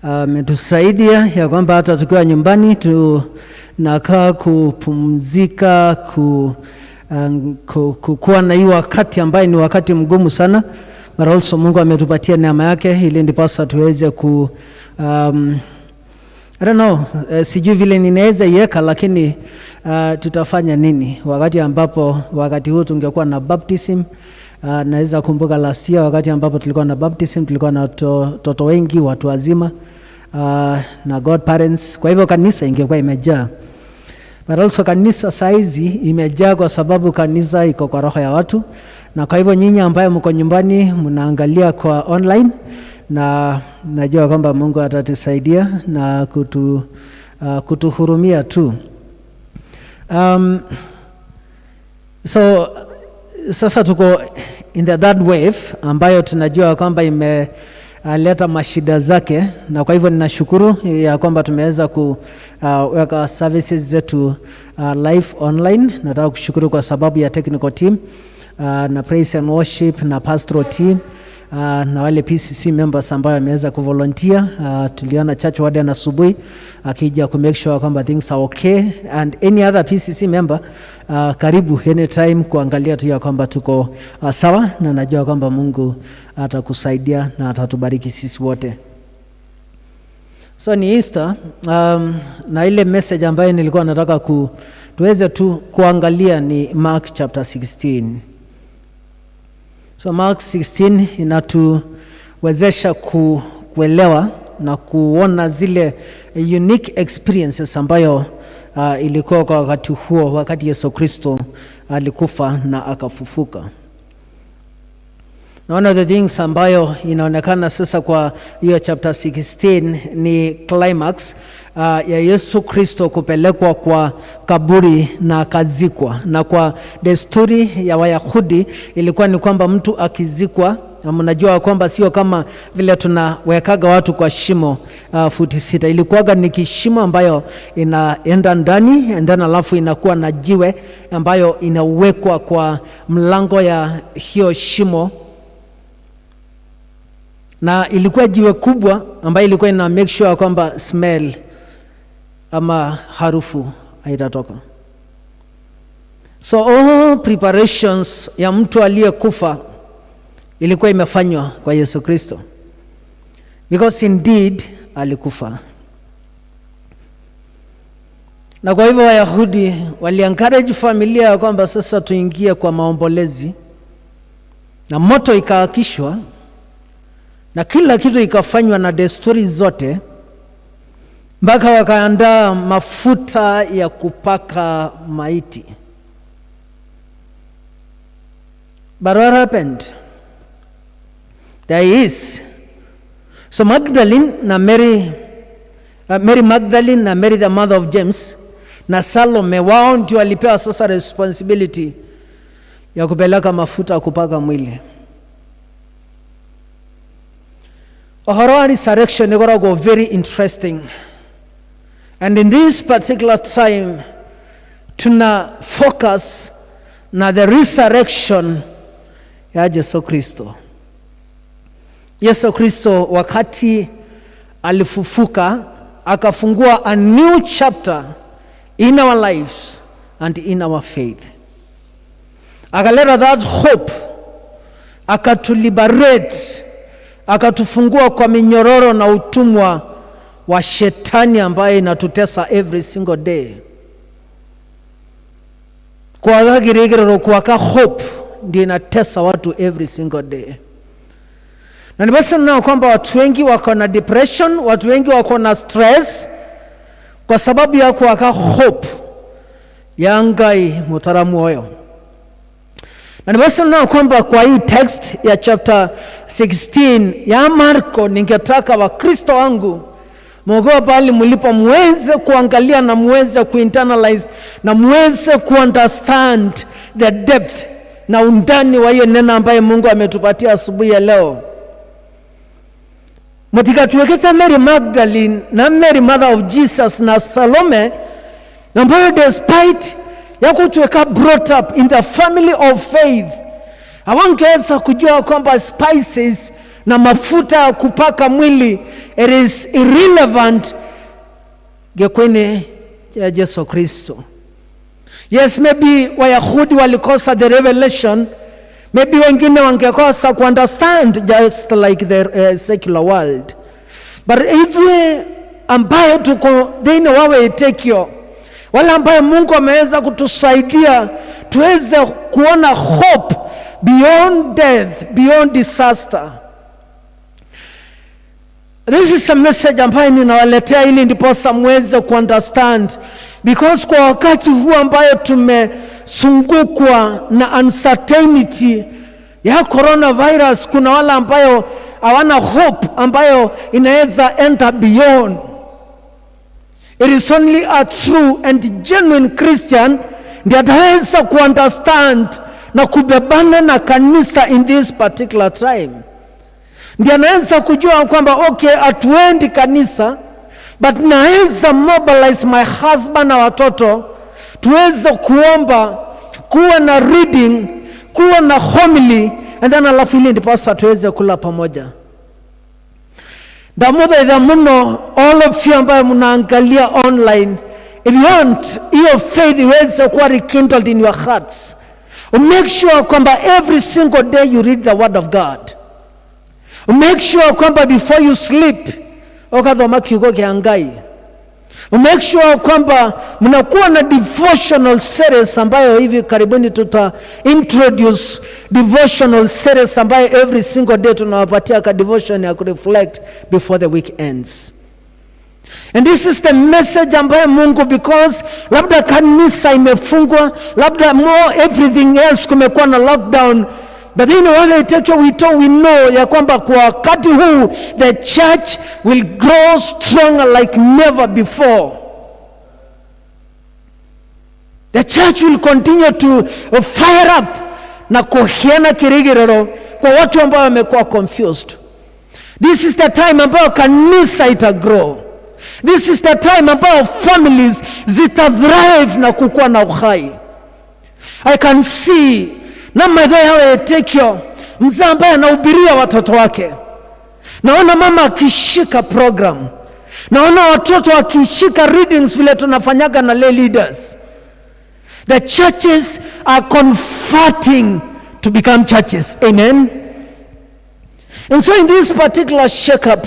ametusaidia ya kwamba hata tukiwa nyumbani tunakaa kupumzika, kuwa na hii wakati ambaye ni wakati mgumu sana, but also Mungu ametupatia neema yake ili ndiposa tuweze ku I don't know, sijui vile ninaweza iweka, lakini tutafanya nini wakati ambapo wakati huu tungekuwa na baptism. Naweza kumbuka last year wakati ambapo tulikuwa na baptism, tulikuwa na watoto wengi, watu wazima, na godparents. Kwa hivyo kanisa ingekuwa imejaa. But also kanisa saizi imejaa kwa sababu kanisa iko kwa roho ya watu. Na kwa hivyo nyinyi ambaye mko nyumbani mnaangalia kwa online, na najua kwamba Mungu atatusaidia na kutuhurumia tu. So sasa tuko in the third wave ambayo tunajua kwamba imeleta mashida zake, na kwa hivyo ninashukuru ya kwamba tumeweza kuweka services zetu live online. Nataka kushukuru kwa sababu ya technical team, na praise and worship na pastoral team, na wale PCC members ambao wameweza kuvolunteer. Tuliona church warden asubuhi akija ku make sure kwamba things are okay, and any other PCC member, karibu anytime kuangalia tu ya kwamba tuko sawa, na najua kwamba Mungu atakusaidia na atatubariki sisi wote. So ni Easter, na ile message ambayo nilikuwa nataka tuweze tu kuangalia ni Mark chapter 16. So Mark 16 inatuwezesha kuelewa na kuona zile unique experiences ambayo ilikuwa kwa wakati huo, wakati Yesu Kristo alikufa na akafufuka. Na one of the things ambayo inaonekana sasa kwa hiyo chapter 16 ni climax ya Yesu Kristo kupelekwa kwa kaburi na akazikwa. Na kwa desturi ya Wayahudi ilikuwa ni kwamba mtu akizikwa Na mnajua kwamba sio kama vile tunawekaga watu kwa shimo futi 6. Ilikuwaga ni kishimo ambayo inaenda ndani and then alafu inakuwa na jiwe ambayo inawekwa kwa mlango ya hiyo shimo, na ilikuwa jiwe kubwa ambayo ilikuwa ina make sure kwamba smell ama harufu haitatoka. So all preparations ya mtu aliyekufa ilikuwa imefanywa kwa Yesu Kristo, because indeed alikufa. Na kwa hivyo Wayahudi wali-encourage familia ya kwamba sasa tuingie kwa maombolezi, na moto ikaakishwa na kila kitu ikafanywa na desturi zote, mpaka wakaandaa mafuta ya kupaka maiti. But what happened? There is. So Magdalene na Mary, Mary Magdalene na Mary the mother of James na Salome, wao ndio walipewa sasa responsibility ya kupeleka mafuta kupaka mwili. Ũhoro wa resurrection ĩkoragwo very interesting. And in this particular time tuna focus na the resurrection ya Yesu Kristo. Yesu Kristo wakati alifufuka akafungua a new chapter in our lives and in our faith. Akaleta that hope, akatuliberate, akatufungua kwa minyororo na utumwa wa shetani ambaye inatutesa every single day. Kwaga kirigiriro, kwaga hope ndio inatesa watu every single day. Na nimesema kwamba watu wengi wako na depression, watu wengi wako na stress kwa sababu ya kwaga hope ya Ngai mutaramu oyo. Na nimesema kwamba kwa hii text ya chapter 16 ya Marko, ningetaka Wakristo wangu mwogoa pahali mlipo muweze kuangalia na muweze kuinternalize na muweze kuunderstand the depth na undani wa hiyo neno ambaye Mungu ametupatia asubuhi ya leo. Mutikatuweketa Mary Magdalene na Mary mother of Jesus na Salome, ambayo despite ya kutuweka brought up in the family of faith, hawangeweza kujua kwamba spices na mafuta ya kupaka mwili it is irrelevant gekwene ya Yesu Kristo. Yes, maybe Wayahudi walikosa the revelation, maybe wengine wangekosa kuunderstand just like the secular world, but ithuĩ ambayo tuko thĩinĩ wa wĩtĩkio, wale ambayo Mungu ameweza kutusaidia tuweze kuona hope beyond death, beyond disaster. This is a message ambayo ninawaletea ili ndiposa muweze kuunderstand, because kwa wakati huu ambayo tumezungukwa na uncertainty ya coronavirus, kuna wale ambayo hawana hope ambayo inaweza enter beyond. It is only a true and genuine Christian ndiye ataweza kuunderstand na kubebana na kanisa in this particular time. Ndiye anaweza kujua kwamba okay, hatuendi kanisa but naweza mobilize my husband na watoto tuweze kuomba, kuwa na reading, kuwa na homily, and then alafu ili ndiposa tuweze kula pamoja. Ndamuthaitha muno all of you ambayo mnaangalia online, if you want hiyo faith iweze kuwa rekindled in your hearts, make sure kwamba every single day you read the word of God. Make sure kwamba before you sleep ukathoma kiugo kia Ngai. Make sure kwamba mnakuwa na devotional series ambayo hivi karibuni tuta introduce devotional series ambayo every single day tunawapatia ka devotion ya kureflect before the week ends. And this is the message ambayo Mungu, because labda kanisa imefungwa, labda more everything else kumekuwa na lockdown, but in order to take we we know ya kwamba kwa wakati huu the church will grow stronger like never before. The church will continue to fire up na kuhiana kirigiriro kwa watu ambao wamekuwa confused. This is the time ambayo kanisa ita grow. This is the time ambayo families zita thrive na kukuwa na uhai. I can see na maitho yao Etekio, mzee ambaye anahubiria watoto wake. Naona mama akishika program, naona watoto wakishika readings vile tunafanyaga na lay leaders. The churches are converting to become churches. Amen. And so in this particular shake-up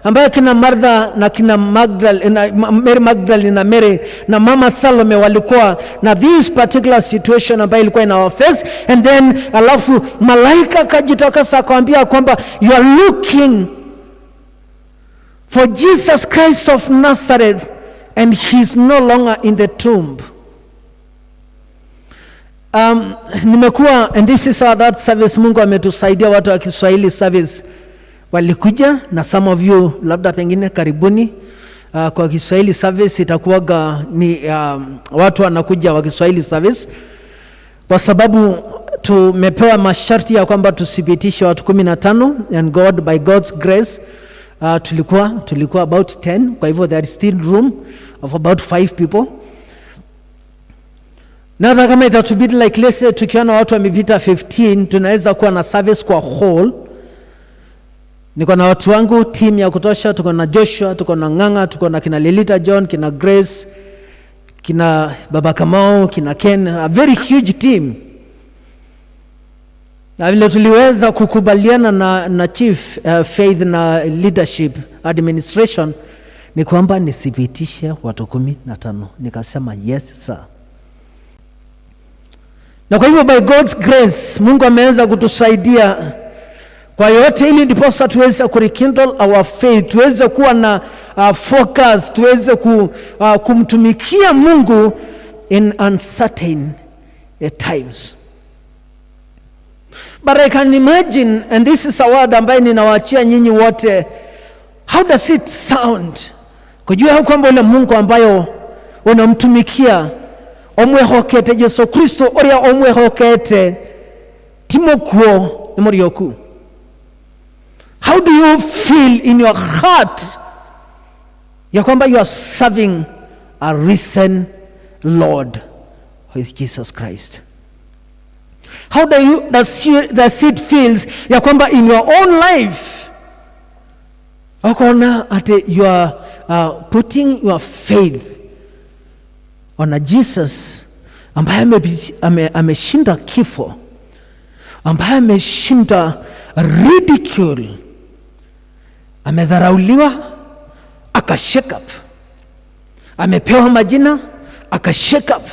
ambayo kina Martha na kina na Mary Magdalene na Mary na mama Salome walikuwa na this particular situation ambayo ilikuwa ina face, and then alafu malaika akajitokeza akawambia kwamba you are looking for Jesus Christ of Nazareth and he is no longer in the tomb. Nimekuwa, and this is our that service. Mungu ametusaidia, watu wa Kiswahili service walikuja, na some of you labda pengine karibuni. Kwa Kiswahili service itakuwaga ni watu wanakuja wa Kiswahili service kwa sababu tumepewa masharti ya kwamba tusipitishe watu 15, and God, by God's grace, tulikuwa about 10. Kwa hivyo there is still room of about 5 people, na hata kama itatubidi, like let's say tukiona watu wamepita 15, tunaweza kuwa na service kwa hall. Niko na watu wangu, team ya kutosha. Tuko na Joshua, tuko na Ng'ang'a, tuko na kina Lilita John, kina Grace, kina Baba Kamau, kina Ken, a very huge team. Na vile tuliweza kukubaliana na chief, faith na leadership administration ni kwamba nisipitishe watu 15. Nikasema, "Yes, sir." Na kwa hivyo by God's grace Mungu ameweza kutusaidia kwa yote, ili ndiposa tuweze kurekindle our faith, tuweze kuwa na focus, tuweze kumtumikia Mungu in uncertain times. But I can imagine, and this is a word ambaye ninawaachia nyinyi wote, how does it sound kujua kwamba ule Mungu ambayo unamtumikia, omwehokete Yesu Kristo uria omwehokete timokuo ni murioku? How do you feel in your heart ya kwamba you are serving a risen Lord who is Jesus Christ? How does it feels ya kwamba in your own life ukaona ati you are putting your faith on a Jesus ambaye ameshinda kifo, ambaye ameshinda ridicule, amedharauliwa aka shake up, amepewa majina aka shake up,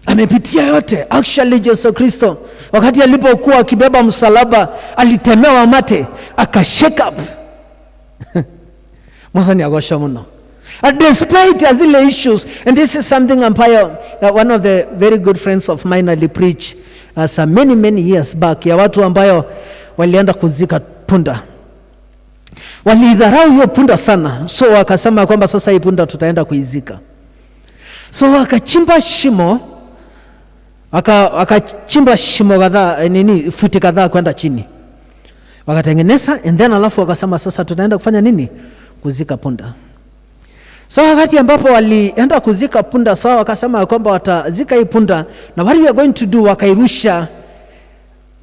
amepitia yote. Actually, Yesu Kristo wakati alipokuwa akibeba msalaba alitemewa mate aka shake up. Mwathani agocwo muno. Despite zile issues, and this is something ambayo one of the very good friends of mine alipreach some many many years back, ya watu ambayo walienda kuzika punda. Walidharau hiyo punda sana, so wakasema kwamba sasa hii punda tutaenda kuizika. So wakachimba shimo, wakachimba shimo kadhaa, nini, futi kadhaa kwenda chini, wakatengeneza, and then alafu wakasema sasa tutaenda kufanya nini? Kuzika punda. So wakati ambapo walienda kuzika punda, sawa, wakasema ya kwamba watazika hii punda, na what we are going to do, wakairusha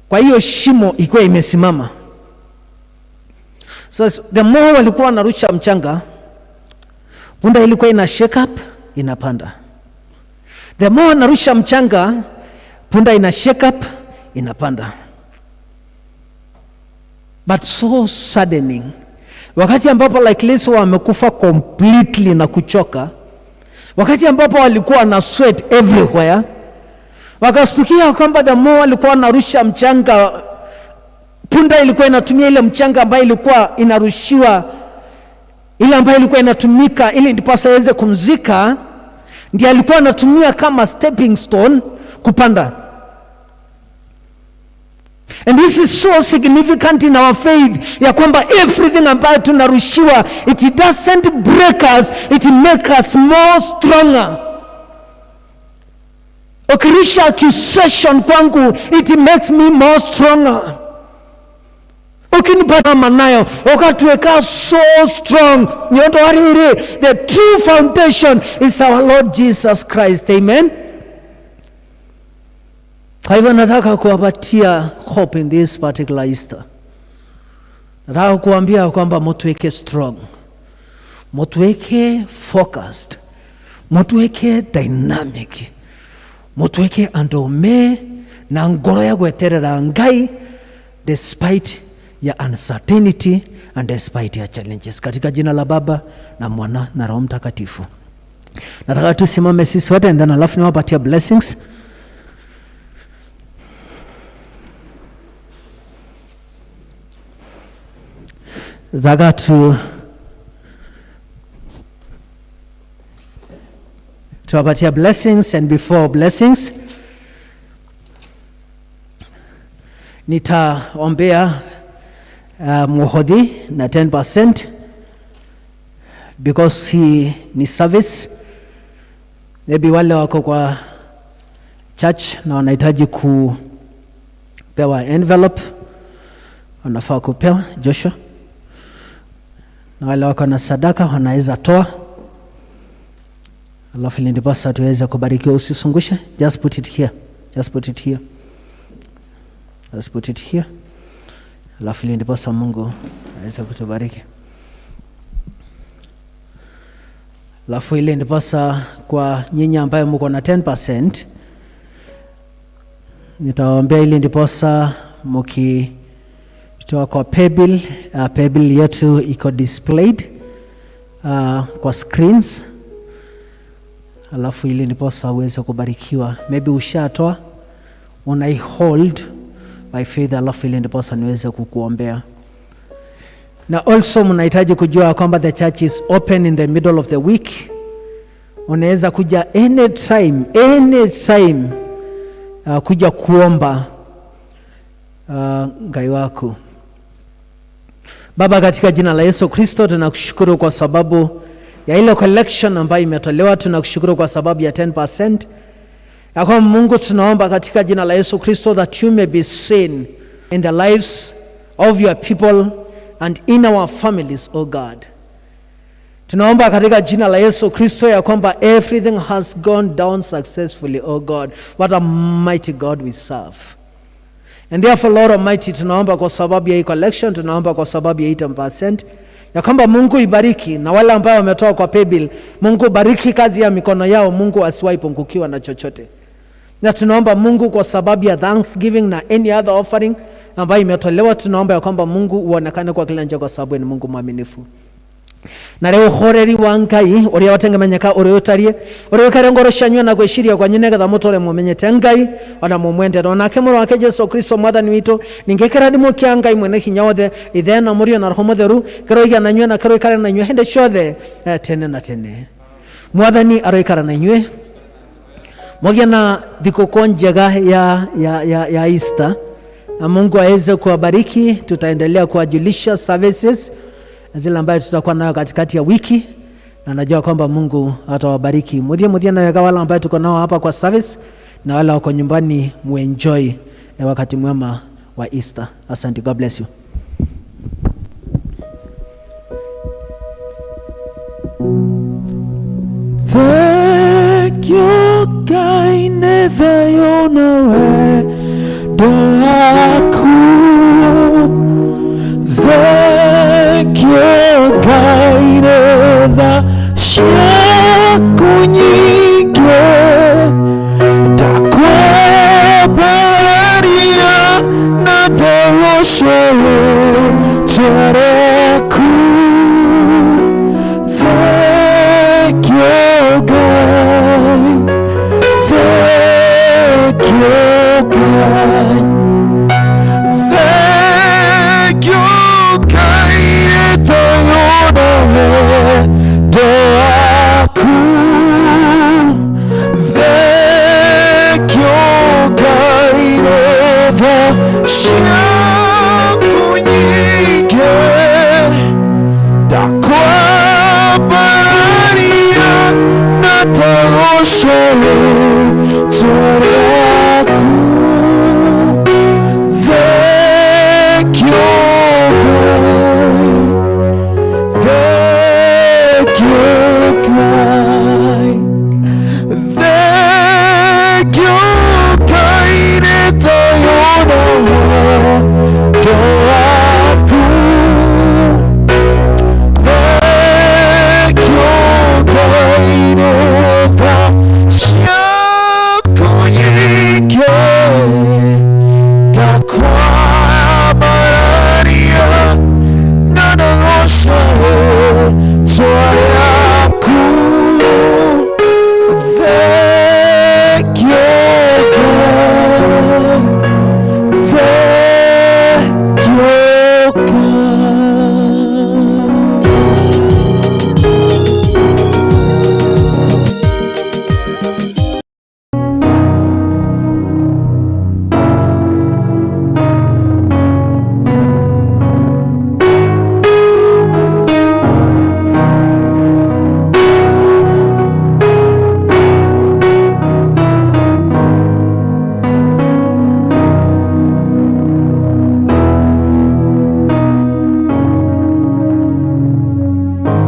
kwa hiyo shimo ikiwa imesimama. So the more walikuwa wanarusha mchanga, punda ilikuwa ina shake up, inapanda. The more wanarusha mchanga, punda ina shake up, inapanda. But so saddening, wakati ambapo like Liso wamekufa completely na kuchoka, wakati ambapo walikuwa na sweat everywhere, wakastukia kwamba the more walikuwa wanarusha mchanga, punda ilikuwa inatumia ile mchanga ambayo ilikuwa inarushiwa, ile ambayo ilikuwa inatumika ili ndiposa aweze kumzika, ndiye alikuwa anatumia kama stepping stone kupanda. And this is so significant in our faith, ya kwamba everything ambayo tunarushiwa, it doesn't break us, it make us more stronger. Ukirusha accusation kwangu, it makes me more stronger. Ukinipata nayo ukatuweka so strong. Nĩ ũndũ wa rĩrĩ, the true foundation is our Lord Jesus Christ. Amen. Kwa hivyo nataka kuwapatia hope in this particular Easter. Nataka kuambia kwamba mutuweke strong, mutuweke focused, mutuweke dynamic, mutuweke andũ me na ngoro ya gweterera Ngai despite ya uncertainty and despite ya challenges. Katika jina la Baba na Mwana na Roho Mtakatifu. Nataka tusimame sisi wote and then alafu niwapatia blessings. Nataka tuwapatia blessings, and before blessings nitaombea muhodhi na 10% because hii ni service. Maybe wale wako kwa church na wanahitaji kupewa envelope wanafaa kupewa Joshua, na wale wako na sadaka wanaweza toa, alafu ili ndiposa tuweze kubarikiwa. Usisungushe, just put it here, just put it here, just put it here, alafu ili ndiposa Mungu aweze kutubariki. Alafu ile ndiposa kwa nyinyi ambayo mko na 10% nitawaambia ili ndiposa mkitoa kwa paybill, paybill yetu iko displayed kwa screens, alafu ili ndiposa uweze kubarikiwa. Maybe ushatoa, unaihold by faith, alafu ili ndiposa niweze kukuombea. Na also mnahitaji kujua kwamba the church is open in the middle of the week. Unaweza kuja anytime, anytime, kuja kuomba Ngai wako. Baba, katika jina la Yesu Kristo tunakushukuru kwa sababu ya ile collection ambayo imetolewa. Tunakushukuru kwa sababu ya 10% ya kwamba Mungu, tunaomba katika jina la Yesu Kristo that you may be seen in the lives of your people and in our families, O God. Tunaomba katika jina la Yesu Kristo ya kwamba everything has gone down successfully, O God. What a mighty God we serve. And therefore, Lord Almighty, tunaomba kwa sababu ya hii collection, tunaomba kwa sababu ya hii 10% ya kwamba Mungu ibariki, na wale ambao wametoa kwa paybill, Mungu bariki kazi ya mikono yao, Mungu asiwahi pungukiwa na chochote. Na tunaomba Mungu kwa sababu ya thanksgiving na any other offering ambayo imetolewa, tunaomba ya kwamba Mungu uonekane kwa kila njia, kwa sababu ni Mungu mwaminifu. Na rĩu ũhoreri wa Ngai ũrĩa ũtengemenyeka ũrĩa ũtariĩ, ũrĩa ũikare ngoro cianyu na gwĩciria kwanyu, nĩgetha mũtũre mũmenyete Ngai ona mũmwendete, onake mũrũ wake Jesu Kristo mwathani witũ. Ningĩ kĩrathimo kĩa Ngai mwene hinya wothe, Ithe na Mũriũ na Roho Mũtheru, kĩroiga na inyuĩ na kĩroikara na inyuĩ hĩndĩ ciothe, tene na tene. Mwathani aroikara na inyuĩ. Mũgĩe na thikũkũ njega ya Easter, na Mungu aweze kuwabariki. Tutaendelea kuwajulisha services zile ambayo tutakuwa nayo katikati ya wiki, na najua kwamba Mungu atawabariki. Muthie muthie na wega wale ambayo tuko nao hapa kwa service, na wale wako nyumbani muenjoy wakati mwema wa Easter. Asante, God bless you. Thank you, Ngai nĩ thayũ na wendo waku. Thank you, Ngai nĩ tha ciaku nyingĩ. Ndakwambararia na ndagũcũrĩte.